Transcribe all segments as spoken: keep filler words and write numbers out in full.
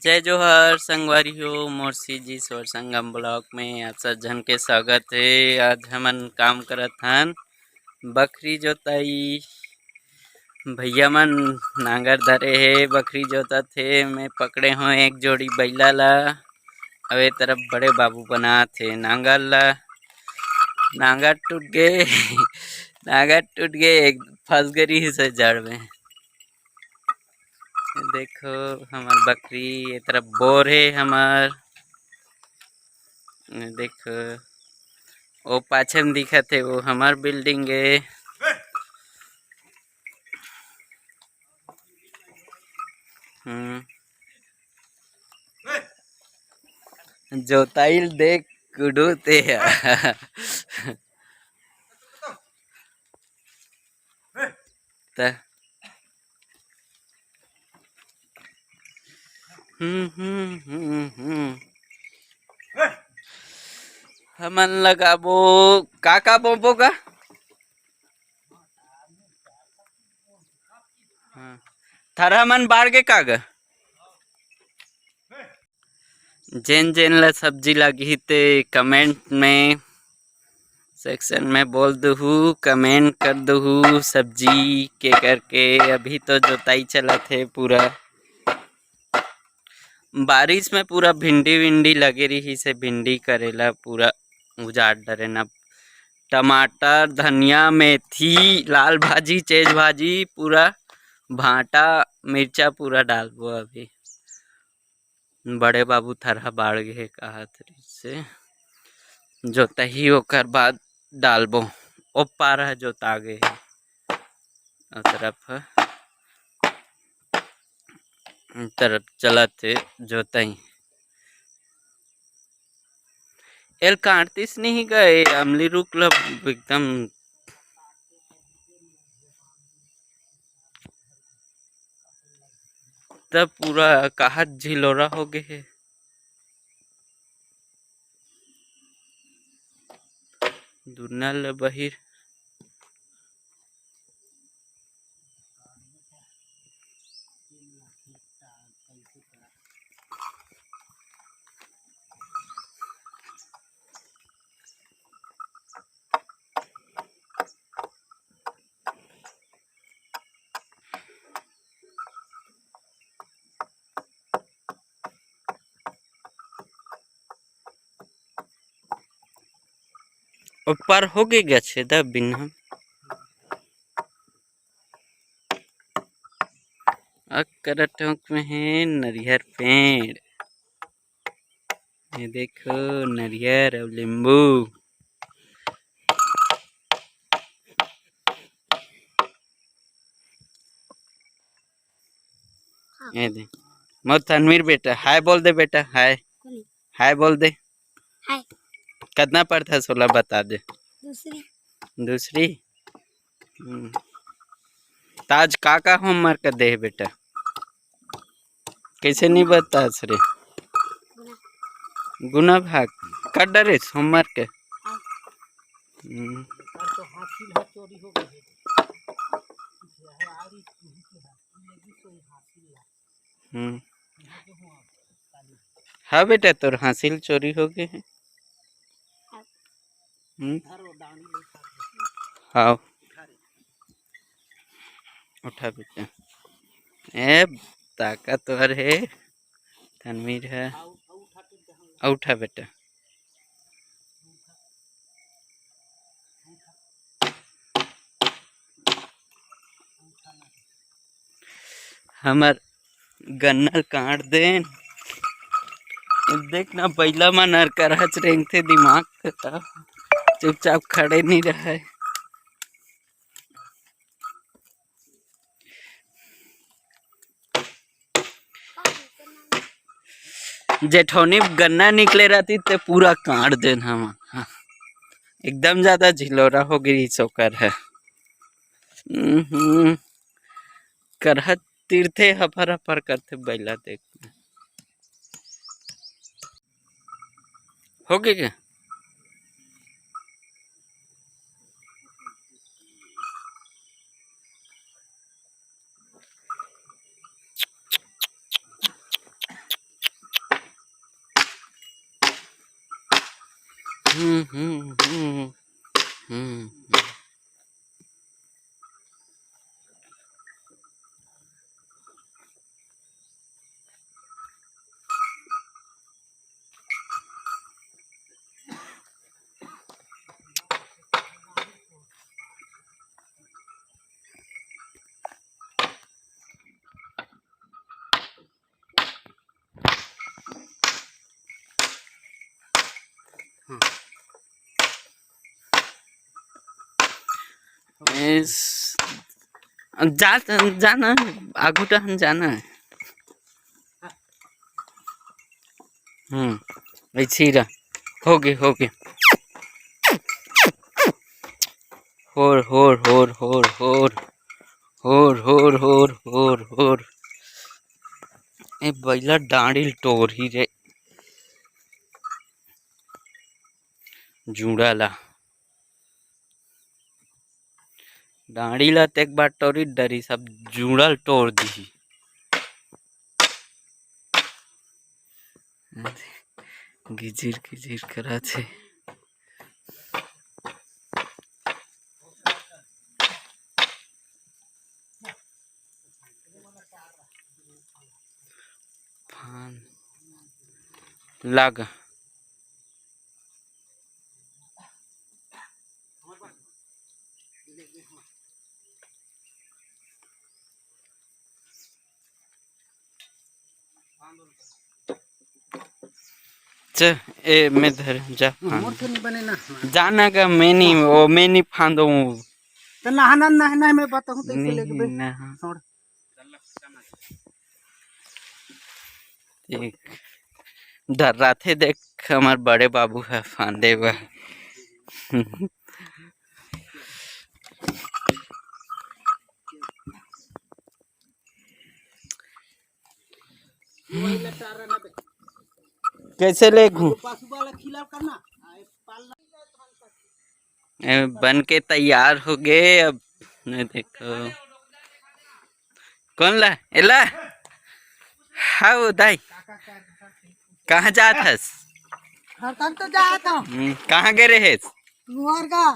जय जोहार संगवारी हो, मोर सीजी स्वर संगम ब्लॉग में आप सब झन के स्वागत हे। आज हमन काम करत हन बखरी जोताई। भैया मन नांगर धरे हे, बखरी जोतत हे। मैं पकड़े हों एक जोड़ी बइला ला। अउ ए तरफ बड़े बाबू बनात हे नांगर ला। नांगर टूट गे, नांगर टूट गे, एक फंस गे रिहिस हे जड़ में। देखो हमर बखरी, ए तरफ बोर हे हमर। देखो ओ पाछे में दिखत हे, वो हमर बिल्डिंग हे। हम्म। जोताइल देख गुडू ते ह। त हम्म, हम्म, हम्म, हम्म। हमन लगाबो, का का बोबो गा? हाँ। थरहा मन बाढ़ गे का गा? जेन जेन ला सब्जी लगही ते कमेंट में, सेक्शन में बोल दुहू, कमेंट कर दुहू सब्जी के करके। अभी तो जोताई चलत हे पूरा। बारिश में पूरा भिंडी विंडी लगे रिहिस हे, भिंडी करेला पूरा उजाड़ डरे न। टमाटर, धनिया, मेथी, लाल भाजी, चेज भाजी, पूरा भांटा, मिर्चा पूरा डालबो अभी। बड़े बाबू थरहा बाढ़ गे हे, कहत रिहिस हे जोतही, ओकर बाद डालबो। ओ पार ह जोता गे हे, ओ तरफ ह, ओ तरफ चलत हे जोतई। एल काटतिस नहीं गए अमली रुख ल एकदम। तब पूरा काहत झिलोरा हो गे हे। दुनिया ले बहिर। ऊपर हो गे गछे दा बिन्हा। अकरा टोंक में हे नरियर पेड़। ये देखो नरियर अउ लींबू। ये दे। मोर तनवीर बेटा, हाय बोल दे बेटा, हाय। कोनी। हाय बोल दे। हाय। कतना पढ़थस ओला बता दे। दूसरी। दूसरी? हम्म। त आज का का होमवर्क दे हे बेटा? कइसे नहीं बतास रे? गुना। गुना भाग कर डरेस होमवर्क के? हाँ। हम्म। हम्म। हाँ बेटा, तोर हासिल चोरी हो गे हे। हम्म। हाँ। उठा बेटा। ए, ताकतवर हे। तनवीर हे। अउ उठा बेटा। हमर गन्ना काट देन। देख ना, बइला मन हर करहच रेंगथे दिमाग के, त चुपचाप खड़े नहीं रहे। जेठौनी गन्ना निकले रहती ते पूरा काट देन हमन। हाँ। एकदम ज्यादा झिलोरा हो गिस ओकर हे। हम्म, करहत तीरथे, हफर हफर करथे बइला देख। हो गे का? हम्म, हम्म, हम्म, हम्म। इस, जा, जाना, आगू टहन जाना है। हम्म, ऐसे ही रह। हो गए, हो गए। होर, होर, होर, होर, होर। होर, होर, होर, होर, होर। ए बइला डांड़ी ल टोरही रे। जूड़ा ला। डांड़ी ला त एक बार टोरी डरी, सब जूड़ा ल टोर दिही। गिजिर गिजिर करत हे। फान लग। च, ए, मैं धर, जा, फांद। मोर से नहीं बने ना। जाना का, मैं नहीं, वो मैं नहीं फांदो हूँ। तो नहाना, नहाना, मैं बताऊँ तो इसे नहीं, लेके बे। नहा। छोड़। देख, डर्राथे देख, हमर बड़े बाबू ह फांदे बर। कैसे ले घू? ए, बन के तैयार हो गए। अब नहीं देखो, कौन ला? एला? हाउ दाई, कहाँ जात हस? घर तक तो जात हूँ। हम्म, कहाँ गे रहेस? लोहर का।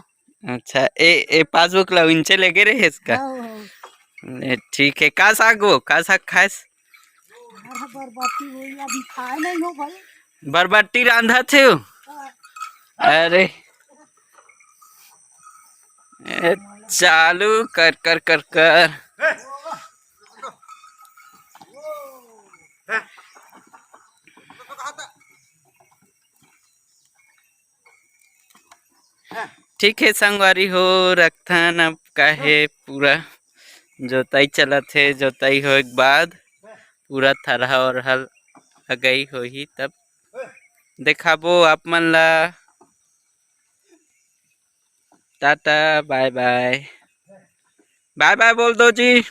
अच्छा, ए, ए पासबुक ला इंचे ले गे रहेस का? हाँ, हाँ। ले, ठीक है। का साग वो? का साग खास? अरे, बरबट्टी होई, अभी खाए नहीं हो भाई। बरबट्टी रांधा थे हो? हाँ। अरे, ए, चालू कर, कर, कर, कर। ठीक है संगवारी हो, रखथन अब, काहे पूरा जोताई चलत हे। जोताई होए के बाद पूरा थरहा ओरहा लगई होही, तब देखाबो आप मन ला। टाटा, बाय बाय। बाय बाय बोल दो जी।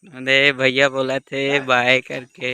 अरे भैया बोला थे बाय करके।